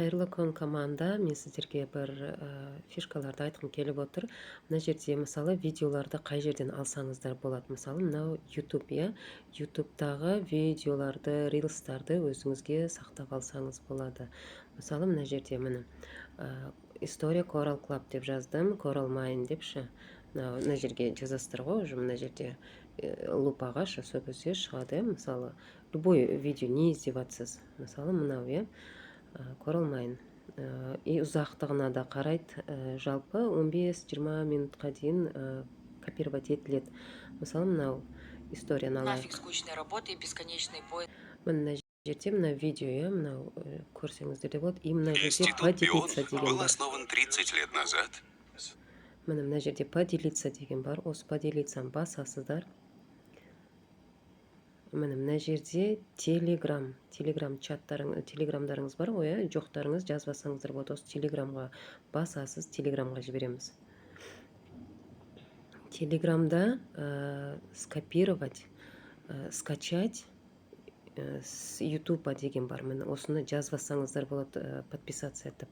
Қайырлы күн, команда! Мен сіздерге бір фишкаларды айтқым келіп отыр. Мына жерде, мысалы, видеоларды қай жерден алсаңыздар болады. Мысалы, мынау YouTube, иә. YouTube'тағы видеоларды, рилстарды өзіңізге сақтап алсаңыз болады. Мысалы, мына жерде, міне, «История Coral Club» деп жаздым, Coral Mine депші. Мына жерге жазасыздар ғой уже, мына жерде лупаға шы, сол кезде шығады, иә. Мысалы, любой видео, не іздеп жатсыз, мысалы, мынау, иә, Coral Mine. И ұзақтығына да қарайды. Жалпы 15-20 минутқа дейін копировать етіледі. Мысалы, мынау историяны Нафиг алайық. скучная работа и бесконечный поиск. Міне, мына жерде мына видео, иә, мынау, көрсеңіздер де болады. И мына жерде Институт Бион «Поделиться» деген был бар. основан 30 лет назад. Міне, мына жерде «Поделиться» деген бар. Осы «Поделиться»ны басасыздар. Міне, мына жерде Телеграм, Телеграм чаттарың, Телеграмдарыңыз бар ғой, иә. Жоқтарыңыз жазбасаңыздар болады. Осы Телеграмға басасыз, Телеграмға жібереміз. Телеграмда «Скопировать», «Скачать с Ютуба» деген бар. Міне, осыны жазбасаңыздар болады, подписаться етіп.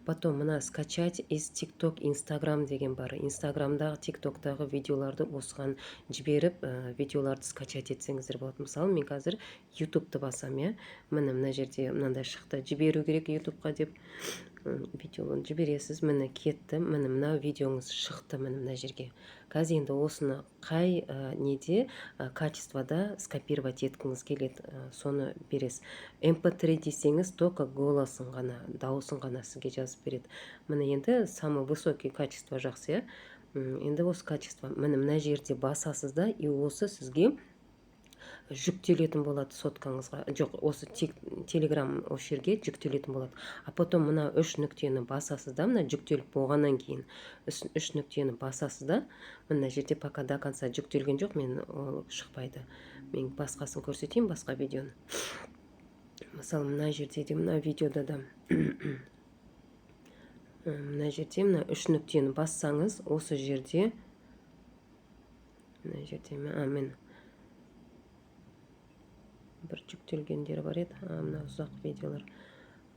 Потом мына «Скачать из ТикТок, Инстаграм» деген бар. Инстаграмдағы, ТикТоктағы видеоларды осыған жіберіп, видеоларды скачать етсеңіздер болады. Мысалы, мен қазір Ютубты басамын, иә. Міне, мына жерде мынандай шықты: жіберу керек Ютубқа деп. Видеоны жібересіз. Міне, кетті. Міне, мына видеоңыз шықты, міне, мына жерге. Қазір енді осыны қай неде, качествода скопировать еткіңіз келеді, соны бересіз. MP3 десеңіз, только голосын ғана, дауысын ғана сізге жазып береді. Міне, енді самый высокий качество жақсы, иә. Енді осы качество, міне, мына жерде басасыз да, и осы сізге жүктелетін болады соткаңызға. Жоқ, осы Телеграм, осы жерге жүктелетін болады. А потом мына үш нүктені басасыз да, мына жүктеліп болғаннан кейін үш нүктені басасыз да, мына жерде пока до конца жүктелген жоқ, мен ол шықпайды. Мен басқасын көрсетейін, басқа видеоны. Мысалы, мына жерде де, мына видеода да, мына жерде мына үш нүктені бассаңыз, осы жерде, мына жерде, а, міне, бір жүктелгендері бар еді. А, мына ұзақ видеолар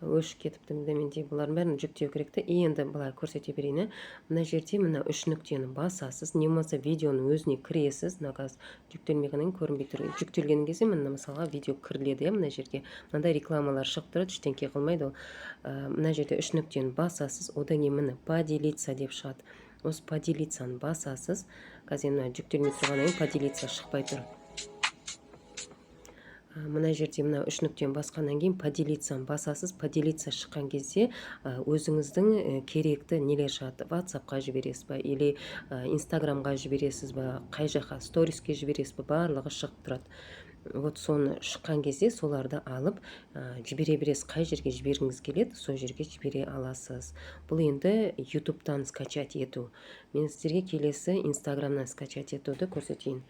өшіп кетіпті менде. Бұлардың бәрін жүктеу керек та. И енді былай көрсете берейін, иә. Мына жерде мына үш нүктені басасыз, не болмаса видеоның өзіне кіресіз. Мына қазір жүктелмегеннен кейін көрінбей тұр. Жүктелген кезде, міне, мысалға, видео кіріледі, иә. Мына жерге мынандай рекламалар шығып тұрады, ештеңке қылмайды ол. Мына жерде үш нүктені басасыз, одан кейін, міне, «Поделиться» деп шығады. Осы «Поделиться» ны басасыз. Қазір енді мына жүктелмей тұрғаннан кейін «Поделиться» шықпай тұр. Мына жерде мына үш нүктені басқаннан кейін «Поделиться» ны басасыз. «Поделиться» шыққан кезде өзіңіздің керекті нелер шығады: Ватсапқа жібересіз ба или Инстаграмға жібересіз ба, қай жаққа, сториске жібересіз ба, барлығы шығып тұрады. Вот соны шыққан кезде соларды алып, жібере бересіз. Қай жерге жібергіңіз келеді, сол жерге жібере аласыз. Бұл енді Ютубтан скачать ету. Мен сіздерге келесі Инстаграмнан скачать етуді көрсетейін.